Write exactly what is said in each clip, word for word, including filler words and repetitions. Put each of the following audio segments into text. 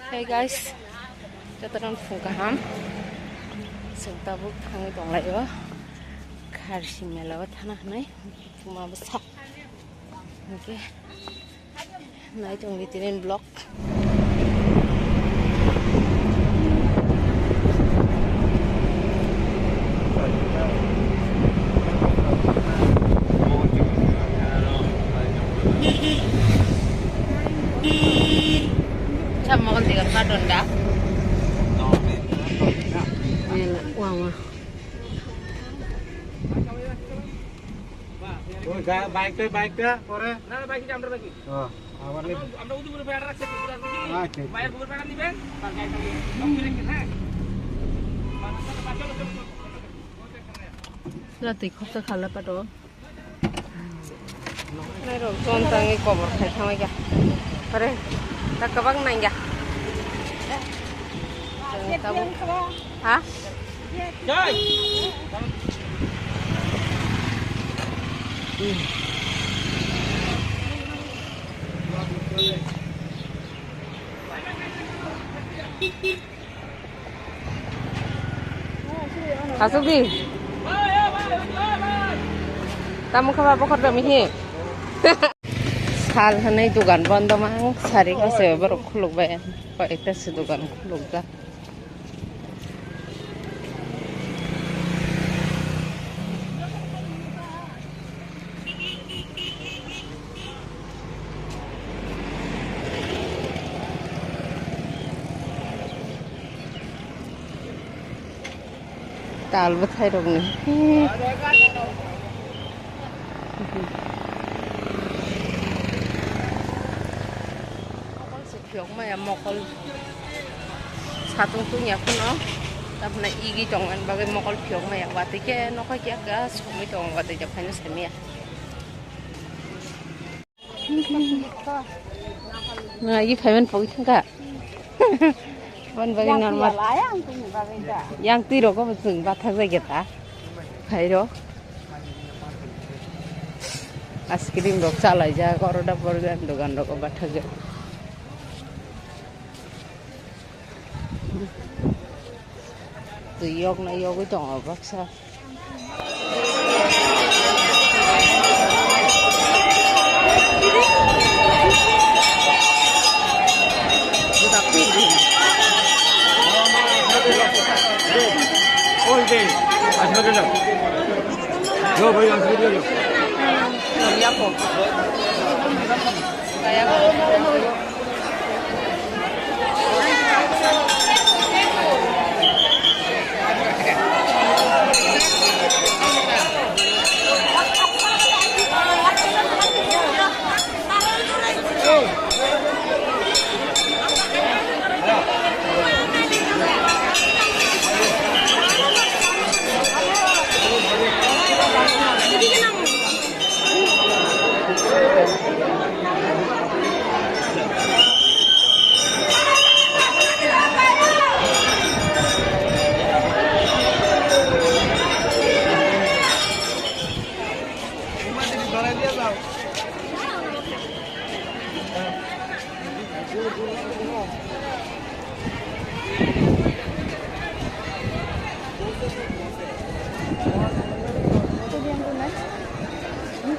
Hey guys, jotono phung kaham. Chwng tabuk thangwi tonglaio. Kharsi mela o thana hwnwi phuma bwsa. Hwnkhe nai tongdi tinin vlog. Sama kan tiga padon dah. Wang wang. ওই গা-, বাইকটা, বাইকটা পরে। না, না, বাইকটা আমরা রাখি। ও, আবার আমরা, নেব। আমরা উদয়পুরে ভাড়া রাখছি, আচ্ছা, আচ্ছা। ভাইয়ের বউয়ের ভাড়া নিবেন, আর গাড়িটা নিয়ে। আপনি রেখে, হ্যাঁ। Sila twi khopsa khala pato. Nairok chon tangwi kobor khai thangwi kha. Pare, ta kwbang nangya. Ha? Asuk di. Tamo kha ba bokhor da mihi. Sal hanai dugan bondo mang sari kase borok khuluk bai. Koi ekta se dugan khuluk da. Tal bwthai rokni. Mokol se phiyok maya, mokol satung tungya phano, tamni igi tongmani bagwi mokol phiyok maya, watwi khe nokha khe ka sogwi tongo, watwi ja phaino samiya. Nagi phaimani pogwi thangkha. Boni bagwi normal. Yang twi rogo bo chwng bathak jai khe ta. Phairo. Ice cream rok chalaijak, oro da borok dogan rogo bathajak. Twi yokna yogwi tongo baksa.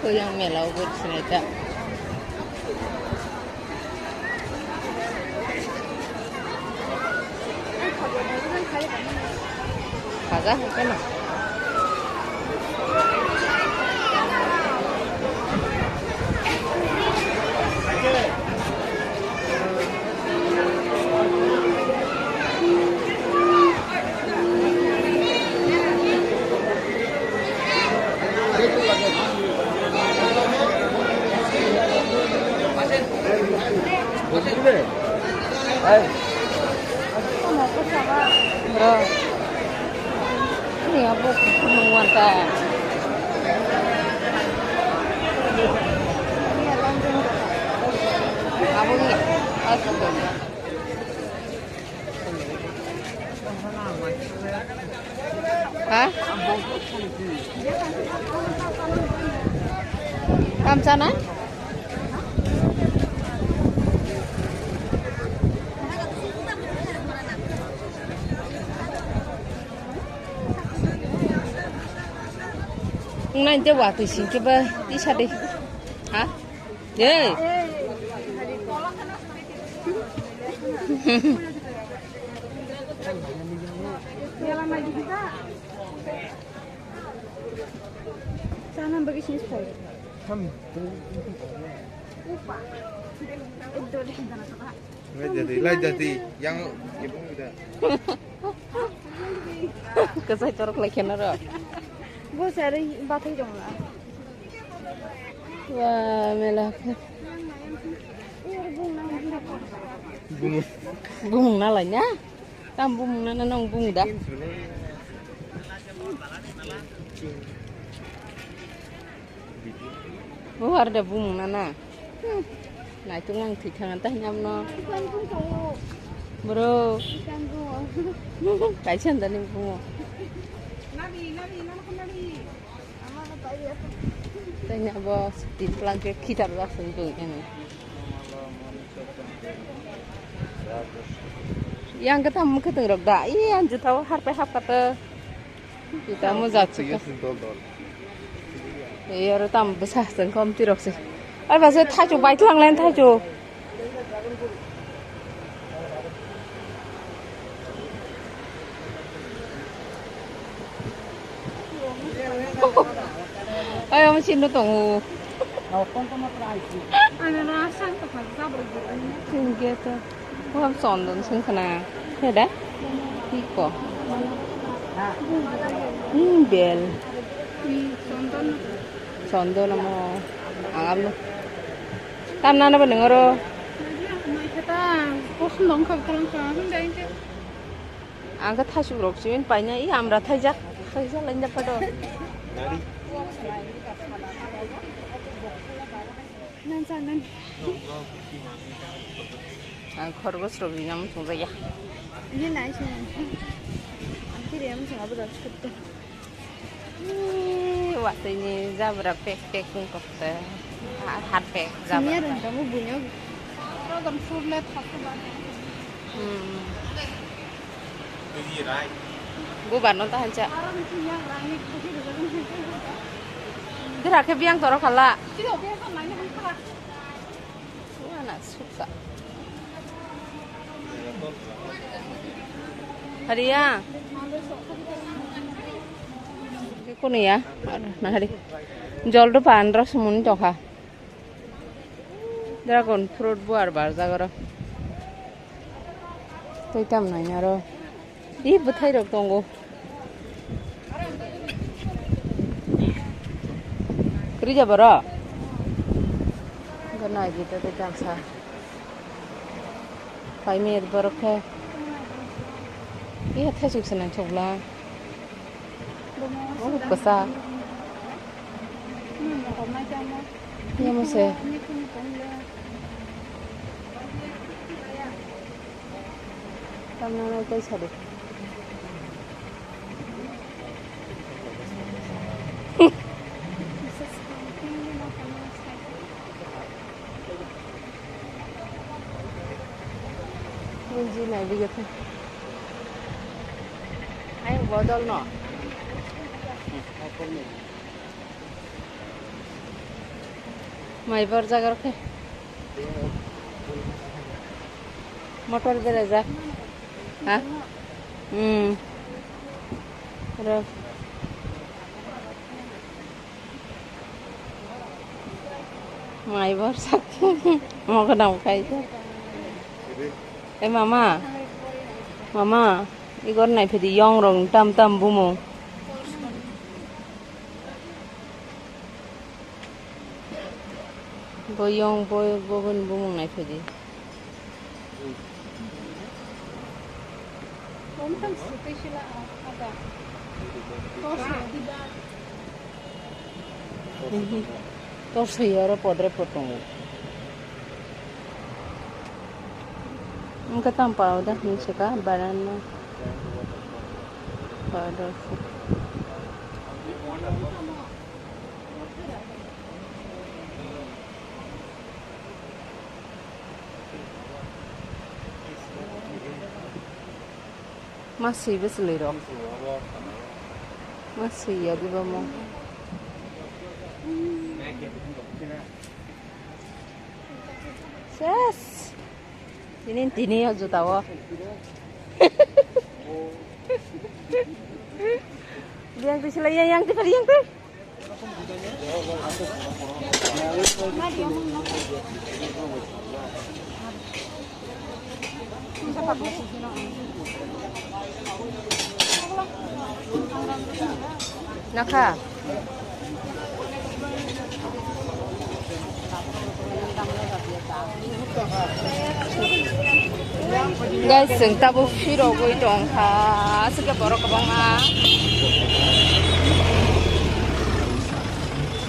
Yang mela ugut sinita. Khaja hwnkhe no. Bro. Ini apa? Nungguan ta. Apa ni? Asal. Ha? Tam sana? Nai te watwi singke ba tisa de. Ha? Ei. Sana bagwi sini soi. Lai jadi, lai jadi. Yang ibu udah. Kwchai torok lai kheno ro. Bo sari bathai dong la. Wa mela. Bumung. Bumung na lai na. Tam bumung na na nong bumung da. Bo har da bumung na na. Hmm. Naitung ang thwi thang ta hinyam no. Bro. Kaisa da ni bumung. Tanya bo tin plan ke khitar rak sung tu ini. Yang kita mungkin tengrok da. Iya, juta harpe hap kata. Kita mo jat suka. Iya, ro tam besa sengkom tirok se. Ai basa thaichu bai tlang len thaichu. Ay, omo sino tongo. Singke to. Buham sondon sing khana. Heda? Iko. Hmm, bel. Sondon amo. Angam no. Tam nana ba nengoro. Mai khata. Kosong dong kha, kalang kha. Ang khe thaichuk rok simin paina i amra thaijak, thaijak lainjak pado. Ang khorgos rok rinam sungjakya. Ini nai sini. Ang kiri am sung abro sukto. Ih, watwi ni jabra pek pek wng kok te. Ha-, hat pek jabra. Senior wng tong buino. Program sur le thok ba. Hmm. Bubar no ta hancha. Dira khe biang toro khala. Wala suka. Hariya. Kunu ya? Nah, hari. Jol do pandra sumuni tokha. Dragon fruit buar bar jagoro. Tei tam nai aro. Ih, bwthai rok tongo. Kwrwi ja borok? Bo nai di to tei tamsa. Pai mir borok khe. Ih, thesuk se nang chokla. Oh, kwsa. Yamo se. Tamna nai kaisa de. Bunji nai bigo khe. Ayang bodol no. Mai bor jaga rok khe. Motor berajak. Ha? Hmm. Ro. Mai bor sak. Mogo nang kai. Eh, mama. Mama, igor nai phidi yong rong tam tam bumung. Bo yong bo, bo bini bumung nai phidi. Tor soi oro podre potongo. Wngkha tamo pao da hinwi swkha banana. Powder se. Ma swi bwchwlwi rok. Ma swi ya diba mo. Yes. Tini, tini o juta o. Yang tu sila, yang, yang tu, yang tu. Nakha. Guys, chwng tabuk phirogwi tongkha, aswk khe borok kwbangma.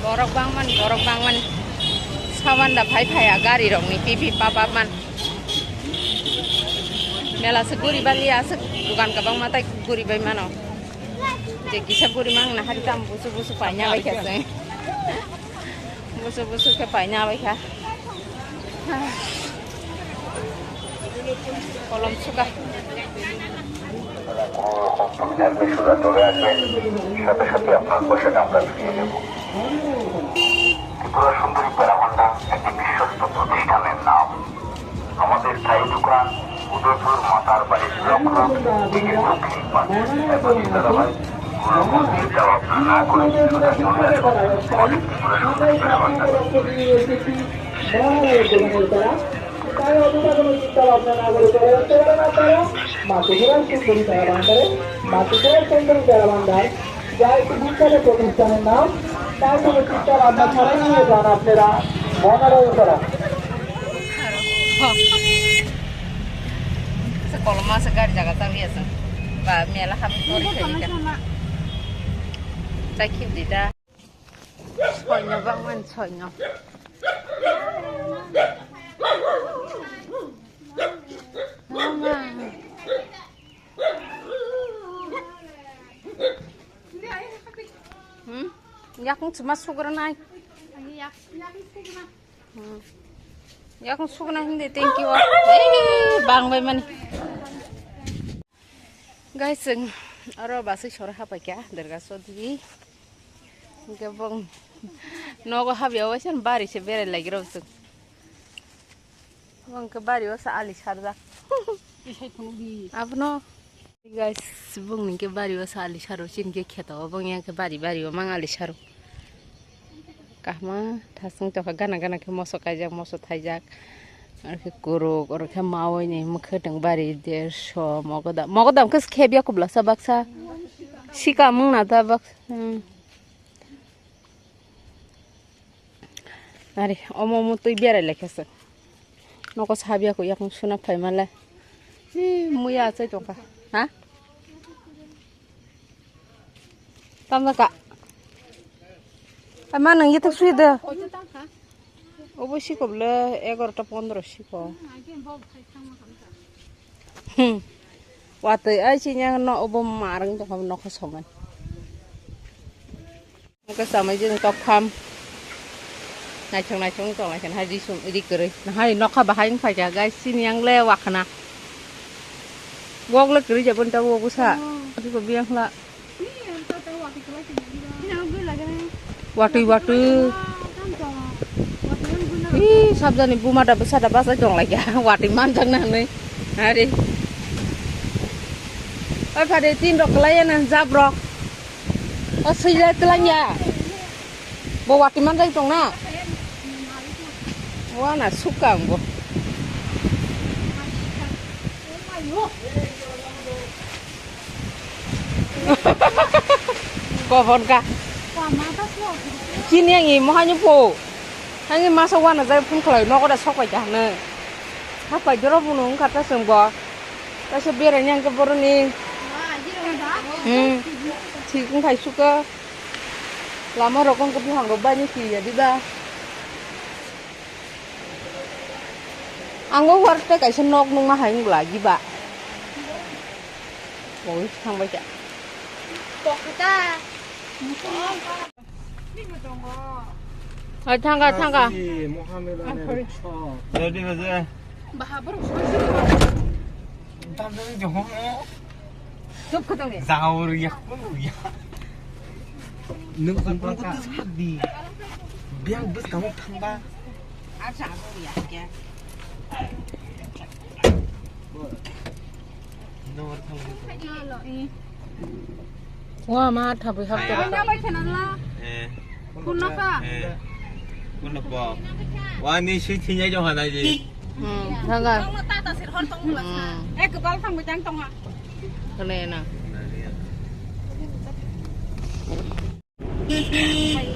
Borok bangmani, borok bangmani. Sawan da phai phaiya gari rokni pipi papa man. Mela se guri bali aswk dukan kwbangma tai guri bai mano. Je kisa guri mang na hari tam busu busu paina bai kha se. Busu busu khe paina bai kha. Kolom suka. কোনো রকম সুবিধার বিষয়টা চলে আসবে, সাথে সাথে আপনার পয়সাটা আমরা ফিরিয়ে দেব। ত্রিপুরা সুন্দরী প্যারাভান্ডার একটি বিশ্বস্ত প্রতিষ্ঠানের নাম। আমাদের স্থায়ী দোকান উদয়পুর মাতার বাড়ির সংলগ্ন দিকের দক্ষিণ পাশে। এত চিন্তা ভাই, কোনো রকম চিন্তা ভাবনা না করে সোজা চলে আসুন আমাদের ত্রিপুরা সুন্দরী প্যারাভান্ডার। তাই অযথা কোনো চিন্তা ভাবনা না করে চলে আসতে পারেন আপনারা। মাতৃপুরা সুন্দরী প্যারাভান্ডারে, মাতৃপুরা সুন্দরী প্যারাভান্ডার, যা একটি বিখ্যাত প্রতিষ্ঠানের নাম। তাই কোনো চিন্তা ভাবনা ছাড়াই নিয়ে যান আপনারা মহানগর করা। Se koloma se gari jaga tang ya se. Ba mela hap tori khe ni da. Chai khib di da. Soino bangmani soino. Hmm? Yakung chuma sugra nai. Hmm. Yakung sugra hindi, thank you. Hey, bang bai mani. Guys, chwng aro bwswi sora hapai kha Durga Chaudhary. Hwnkhe bong nogo habya waisa bari se berai lagi rw chwng. Bong khe bari o sa ali sarjak. Abono. Guys, bong ni khe bari o sa ali saro, chini khe kheto o bong yang khe bari bari o mang ali saro. Kahma thasung tokha gana gana khe moso kaijak, moso thaijak. Aro khe kuruk, oro khe mawi ni mwkhwtwng bari derso mogodam. Mogodam khe khebya kubla sa baksa. Sika mung na ta baksa. Hmm. Are, omo omo twi berai lai kha se. Noko sabiya ko yakung suna phai male. Hi, muya achai tongkha. Ha? Tamna ka. Ai ma nang yetuk sui de. Obo siko bole egarota pondro siko. Hmm. Watwi ai chinya no obo marang tongkha nokha soman. Nokha samai jeng tok kham. Naithok naithok tong lai khe hai ri sum ri kwrwi. Hai nokha bahai wng phai kha guys, chini yang le wakhna. Wok le kwrwi jabon ta wok sa. Ri ko biyang la. Watwi watwi. Ih, sabjani buma da bwsa da bachai tong lai kha. Watwi manjak na hwnwi. Hari. Oi phade tin rok kwlai ya na jab rok. O swijla twlang ya. Bo watwi manjak tong na. Wana sukha ang bo. Kobon ka. Chini ang imo haino po. Haino masa wana jai phun khlai nogo da sok pai kha hwnwi. Hapai jora buno wngkha ta chwng bo. Kaisa berai ni ang khe boroni. Hmm. Thik wngkhai sukha. Lama rok wngkha buphang rok bai ni kiya diba. Ang o war tei kaisa nok nungma hai wng lagi ba. Oi, thang bai kha. Pokhata. Hai, thang kha, thang kha. Mohammed. Ready ba je? Baha borok. Tam jani jong. Jaw rwya, khun rwya. Nwng khun khun kwtwi sa di. Biyang bwskango thangba. Acha, acha, ya, ya. Wa ma thabwi hap to. Anya bai khana la. Eh. Kunno ka? Eh. Kunno po. Wa ni si thinyai jong hana ji. Hmm, thaga. Tong ta ta sir hor tong la. Hmm. Eh, kebal thang bujang tong ha. Kene na.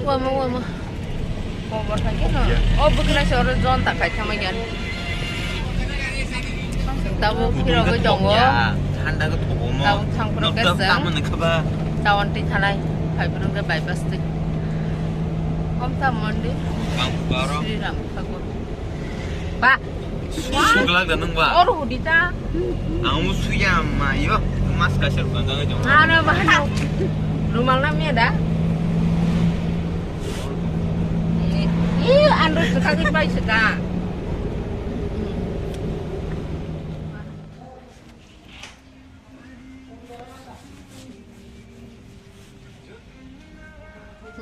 Wama, wama. Khobor thangkhe no. O bwkra se oro jon ta khai thangma gyan. Tabuk phirogwi tongo. Thanda khe thogo mo. Tabuk thangphuru khe chwng. Tamo ni khaba. Tawan twi thanai. Phaiphuru khe bypass twi. Om ta mondir. Bang baro. Sri Ram Thakur. Ba. Suglak da nung ba? Or hudi ta. Ang mo suya ma yo. Mas kaisa rukang kang jong. Ano ba no. Rumal na me da. Ih, ando suka ki pai suka.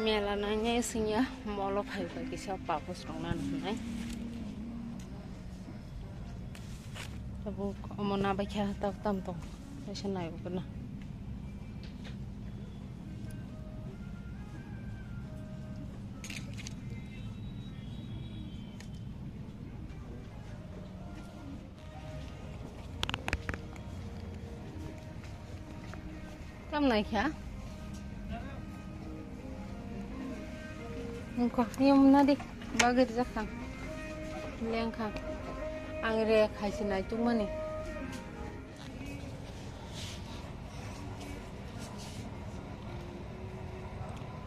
Mela nainai singya molo phai bai kisa papos rok nang hinai. Tabuk omo nabaikha tab tam tong kaisa naibukna. Tam naikha. Nungkha, yum na di, bagir jakha. Lengkha. Ang re khaisi naitukmani.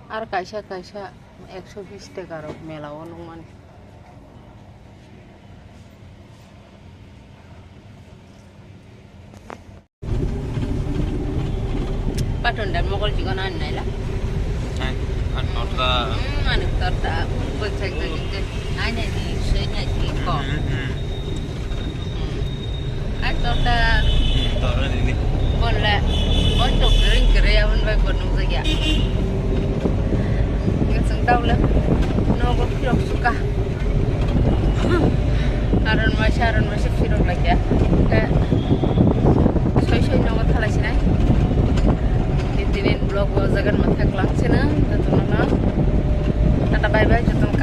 Ar kaisa kaisa ekso bis taka rok mela o nungmani. Paton dan mokol chikon an naila. An, an torta. Hmm, an torta. Boi chai chai chai. Ai nai ni, sei nai ni ko. Hmm, hmm. Hmm. An torta. Hmm, torta ni ni. Bon la, bon to kering kere ya bon bai bon nung jagya. Ngasang tau la. Nogo pirok suka. Aron masa, aron masa phirok laikya. Khe soi soi nogo thalai sinai. Tini vlog o jagan mathak lang sina, jotono no. Tata bye bye, jotono